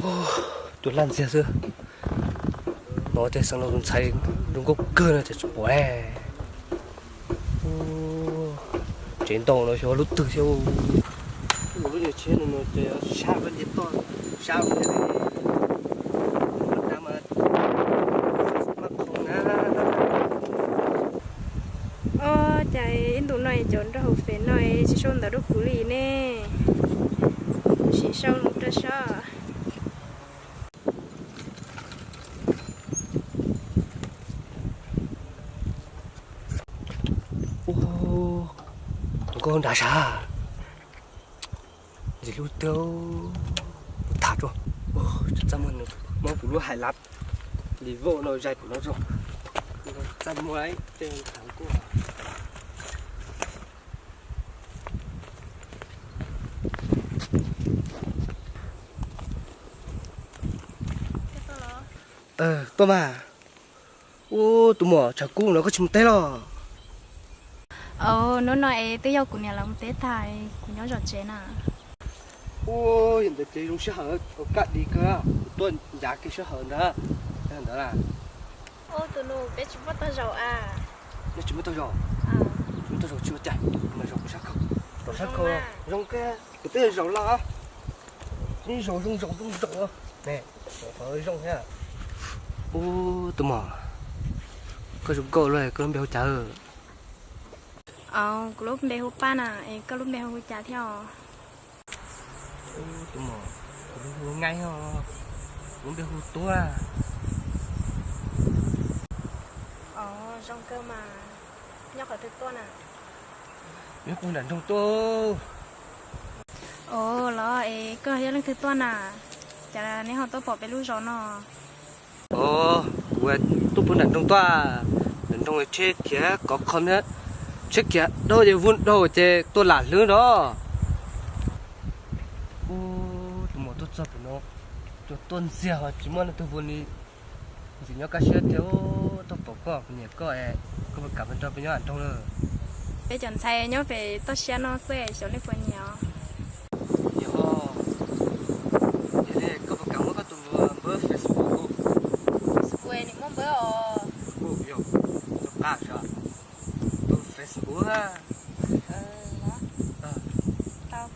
Ua, tus laj ntxiag xwb. No tej xeev laus tus ntxhais zoo nkauj kawg no ces tsis pom ne. Tsev ntoo no xyov lub twg thiab. Lub niag tsheb no ces sab nce toj, sab Ua cas ib ntus no cov nrog hauv fem no tsis sau ntawv rau kuv li ne? Kuv sim sau rau seb. Ua, nkauj nrad sav. Ntxim hlub tiag, tham tso. Txaj muag, muab kuv lub hais lab li voj no zais pum no tso. Txaj muag tej tham kuj. Tuaj mas. Ua, tus muam, tshav kub no koj tsis mus teb los? Hnub no es twb yog kuv niam lawv mus teb tag, kuv nyob zov tsev na. Ua, yog ntawd ces zoo sij hawm, kaj dis kawg, kuv tuaj ncav kiag sij hawm ntawd. Ntawd, tus nus peb tsis muaj tag zaum a. Nej tsis muaj tag zaum? Tsis muaj tag zaum tsis ua cas, mas zaum kuv sab khau. Zaum sab khau zoo kawg, kuv twb zaum loj. Ib zaug zoo zaum zoo zaum ne, qhov zoo thiab. Ub, tus muam, koj zoo nkauj luaj, koj lub npe hu cas? Kuv lub npe hu Paj na, es koj lub npe hu cas thiab os? Tus muam, kuv lub hu Nqaij os, kuv lub npe hu Tuab. Os, zoo kawg mas. Nyob qhov twg tuaj na? Nyob puag nram nroog tuaj. Os, los es koj yog leej twg tuaj na? Cas neb ho tuaj pom peb lub zos no? Os, kuv tuaj puag nram nroog tuaj, nram nroog tsheb khiav kov qho thiab, tsheb khiav dhau ces vun dhau ces tuaj lam hlwb no. Ub, tus muam tuaj txog pem no, tuaj ntxiag ho tsis muaj leej twg vun li. Ntxim nyob kaj siab tiag, tuaj pom koj, kuv nyiam koj es, koj puas kam mus nrog peb nyob nram nroog lawm? Peb cov ntxhais nyob pem toj siab no xwb, xyov nej puas nyiam os. Nyiam os. Yog li koj puas kam muab koj tus npawb Facebook? Facebook nim muaj npawb os. Yog, tus qab, tus Facebook. Tau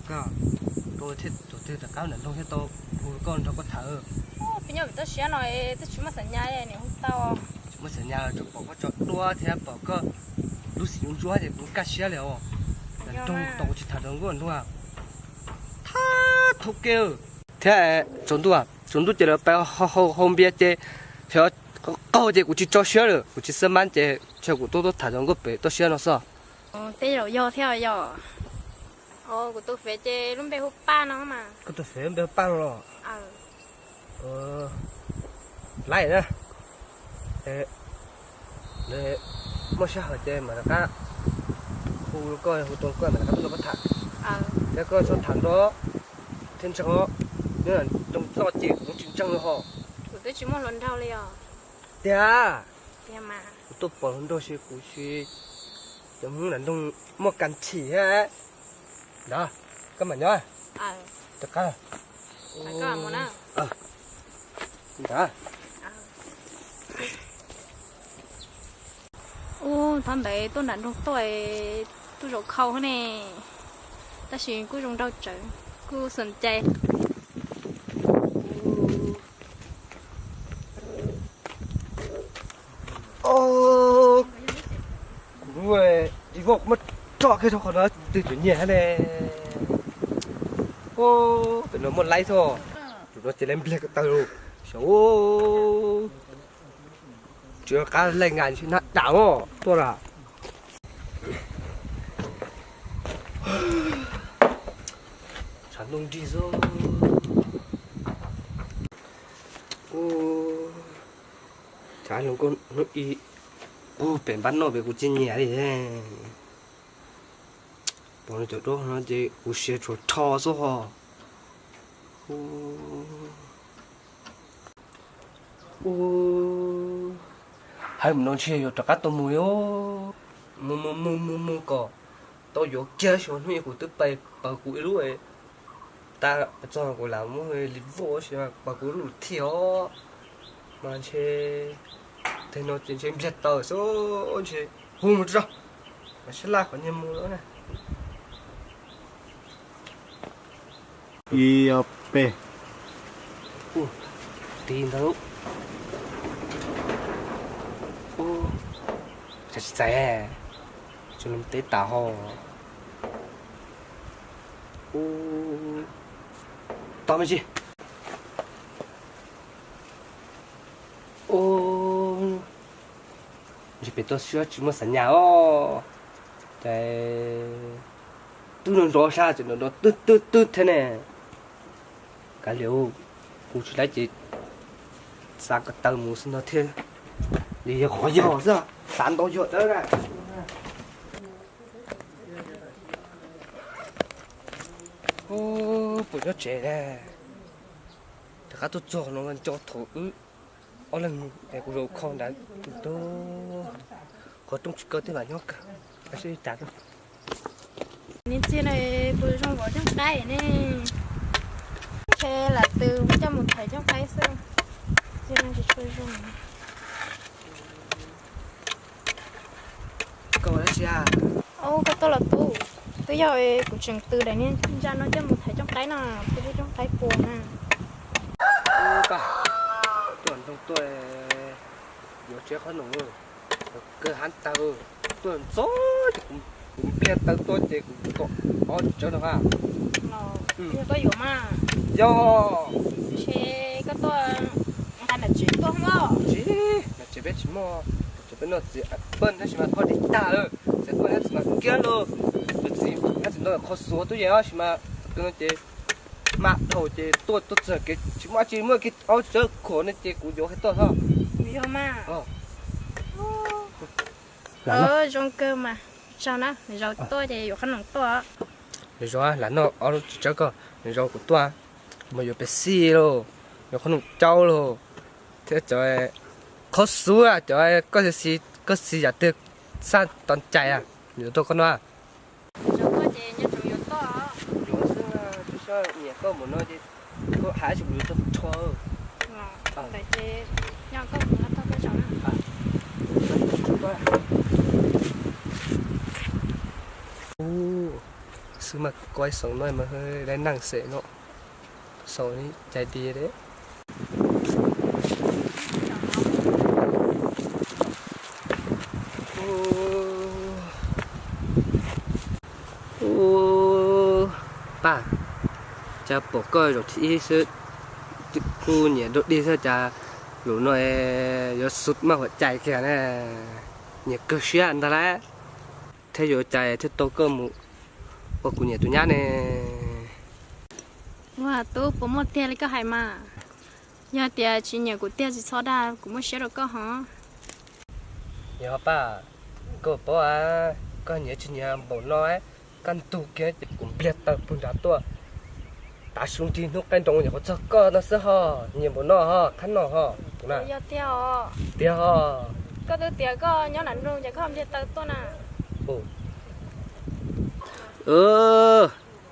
kawg, tau thiab, tus twg rov qab nram nroog thiab tau hu koj nrog koj tham. Peb nyob pem toj siab no twb tsis muaj xam nyas, niam hu tau. Tsis muaj xam nyas, tsuas pom koj tso duab thiab pom koj lub xim ntsuab ces kuv kaj siab li os. Nram nroog tau kuv tsis tham rau nkauj nraug. Thab thaum ke thiab, tsaus ntuj, tsaus ntuj ces lawv pais hau hau npias ces xyov qaug ces kuv tsis tso siab lawm, kuv tsis xab mab ces ntshe kuv tuaj tuaj tham rau nkauj pem toj siab no xwb. Tej zaum yog thiab yom. Kuv tus fev ces lub npe hu Paj no mas. Koj tus fev lub npe hu Paj no los? Laib na. Muaj sij hawm ces mam rov qab hu koj, hu tau koj mam rov qab tuaj nrog koj tham. Thiab koj txhob tham nrov thiab ntseeg os. Nyob nram nroog txoj ces kuv tsis ntseeg li ho. Kuv twb tsis muaj hluas nraug li os. Tiag. Kuv tuaj pom hluas nraug ces kuv tsis, cov Hmoob nram nroog muaj kas thim thiab. Ntawd, koj mam nyob. Rov qab. Ntawd. Ub, thaum ntawd tuaj nram nroog tuaj, tuaj zaum khau ne, tab sis kuj zoo nraug tsawv, kuj xom cai. Kuv lub, kuv muab roj kiag rau qhov no twg tseem nyiam ne. Pem no muaj laib xwb, tus no ces laib npliag ko taw xyov. Tsis qab laij nkas nab dam tuaj lawm. Tshav ntuj nrig xwb. Tshav hluas nkauj hnub ib, kuv pem npab noj pem kuv tsis nyiam li. Pom nws cov duab no ces kuv siav tshuav rho xwb ho. Ub, hais mus no ntshe yuav rov qab tau mus li. Mus mus mus mus mus kom tau yuav kiag xyov hnub ib kuv twb pais pawg kuv ib lub. Tab txog kuv lam muab li voj si mas kuv lub lus thij os. Mas ntshe teg no ces ntshe npliag taws xwb, ntshe hu mus tso, mas sab laj qhov nyiag mus lawm na. Ib ob peb. Ub, ti ntawd. Ub, tsis txais, tsis loo teb tas ho. Ub, tau me ntsis. Ub, ntshe pem toj siab tsis muaj xav nyas os. Ces twb nrov nrov sab ces nrov nrov twb twb twb thiab ne. Kav liam, kuv tsis laib ces xav ko taw mus xwb no thiab. Li yog qhov yog xwb, xav ntau yog tawv na. Puas nyob tsev na? Rov qab tuaj txog no nco thaum wb ob leeg es kuv zaum kho ntawd, qhov rooj tsis kaw twb lam nyob kawg. Ua cas ne, puas zoo vauv cooj qaib ne? Ntshe lam tw coj mus thaiv cooj qaib xwb, txij no tsis tshua zoo. Koj ua dab tsi a? Au, koj tuaj los tub. Twb yog kuv tseem tw daim niag ntsa no coj mus thaiv cooj qaib no, twb pub cooj qaib puas na. Ub, pab, tuaj ntoo tuaj, yuav tsev qhob noom, kawg hab tag, tuaj ntxov ces kuv npliag taw tuaj ces kuv kom ob tsis tsawg no ha. Yog koj yuav mas. Yog. Ntshe koj tuaj nqa nram tsev tuaj mog. Tsis, nram tsev peb tsis muaj, nram tsev peb noj txiv paj tab sis mas thoj li tag, txiv paj tab sis mas kiag lauj, tus txiv tab sis noj qhov xuav tub yees tab sis mas no ces mam dhau ces tuaj tuaj txog kev tsis muaj dab tsi, muaj kiag ob tsis tsawg khuam no ces kuv yuav hais tuaj ho. Yog mas. Zoo kawg mas, tsaug na, zaum tuaj ces yuav qhob noom tuaj. Zaum lam noj ob lub tsis tsawg ko, zaum kuv tuaj, kuv mas yuav Pepsi lauj, yuav qhob noom caub lauj, thiab cov qhov xuav, cov koj xis, koj xis yam twg xaj tau cai, yuav tuaj koj noj. Zaum tuaj ces nyob tsev yuav tuaj. Yuav xwb, tsis xyov nyiam koj mus no ces koj hais tsis kuv yuav tuaj rho. Ces nyob koj mus no tau koj zaum na. Ub, xwb mas koj ib xeem no mas dai neeg xem no, xeem cai tiag. Ub, pab, cas pom koj zaum thib ib xwb, kuj nyiam dog dig xwb cas zaum no yuav xub maj huam cai kiag na, nyiam kawg siab ntag lauj. Thiab yuav cas thiaj tau koj mus ua kuv niam tus nyab ne? Ua tub, puas muaj tiag li koj hais mas? Yog tias tsis nyiam kuv tiag tsis txhob dag, kuv muaj siab rau koj hov. Yog pab, koj paub, koj nyiam tsis nyiam npaum no, kaj ntug kiag ces kuv npliag taw puag nrad tuaj, tav su nrig hnub qaij nroos nyuam qhuav txog koj no xwb ho, nyiam npaum no ho, qhab no ho. Yog tiag os. Tiag os. Koj twb tias koj nyob nram nroog ces koj npliag taw tuaj na.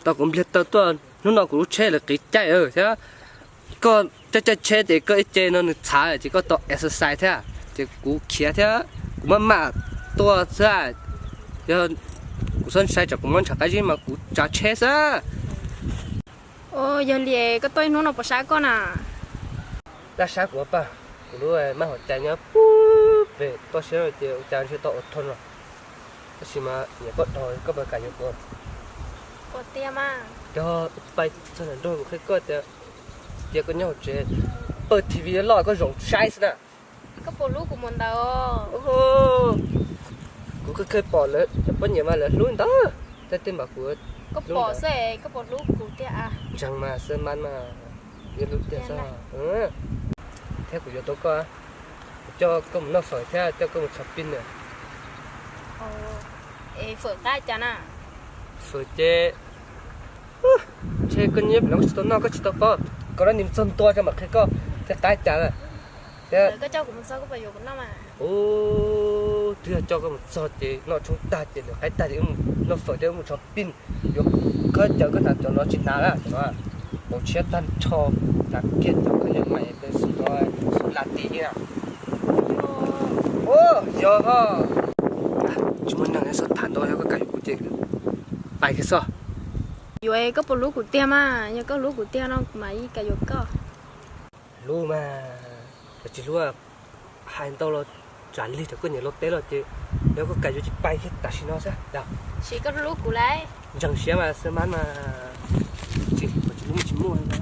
Tau kuv npliag taw tuaj, hnub no kuv lub tsheb lawv qiv caij thiab. Koj caij caij tsheb ces koj ib ce no nws txhav ces koj tau exercise thiab, ces kuv khiav thiab, kuv maj mam tuaj xwb. Yog kuv txhob ntshai tsam kuv muab ntshav qab zib mas kuv tsav tsheb xwb. Yog li koj tuaj ib hnub no puas sab koj na? Daj sab kuv pab, kuv lub maj huam cai nyob pub pem toj siab ces ua cas ntshe tau ua thoo no. Tab sis mas nyiam koj dhau, koj puas kam yuav kuv? Ua tiag mas. Yog pais txog nram nroog kuv qhia koj tias, cia koj nyob hauv tsev, pawj T V loj koj zaum saib xwb na. Koj puas hlub kuv mus ntawd? Kuv kheej kheej pom lawv cov poj niam mas lawv hlub ntawd, tej tej mas kuv, koj pom xwb koj puas hlub kuv tiag? Ntseeg mas xwb mas, yeej hlub tiag xwb. Thiab kuv yuav tau koj, kuv coj koj mus noj fawm thiab coj koj mus tshov pin na. Es fawm qab cas na? Fawm ces ntshe koj nyob pem no koj tsis tau noj koj tsis tau paub, koj rov nim txog ntua tso mam qhia koj thiab qab cas. Ub, twb yog coj koj mus txog ces noj tshoob tag ces lwm qaib tag ces wb mus noj fawm thiab wb mus tshov pin, yuav khaub ncaws koj hnav cov no tsis hnav na cov no. Tshiab tag nrho, cas kiag cov koj yeej mais pes xus no, xus la ti na. Yog, tsis muaj neeg, txhob tham ntau, yog koj kam yuav kuv ces pais kiag xwb. Yuav, koj puas hlub kuv tiag mas? Yog koj hlub kuv tiag no kuv mam li kam yuav koj. Hlub mas, yog tsis hlub, hais ntau los tsam lig rau koj niam lub teb los ces, yog koj kam yuav ces pais kiag tam sim no xwb. Sim koj hlub kuv lauj. Ntseeg siab mas xwb mas, tsis, tsis hlub tsis muaj na.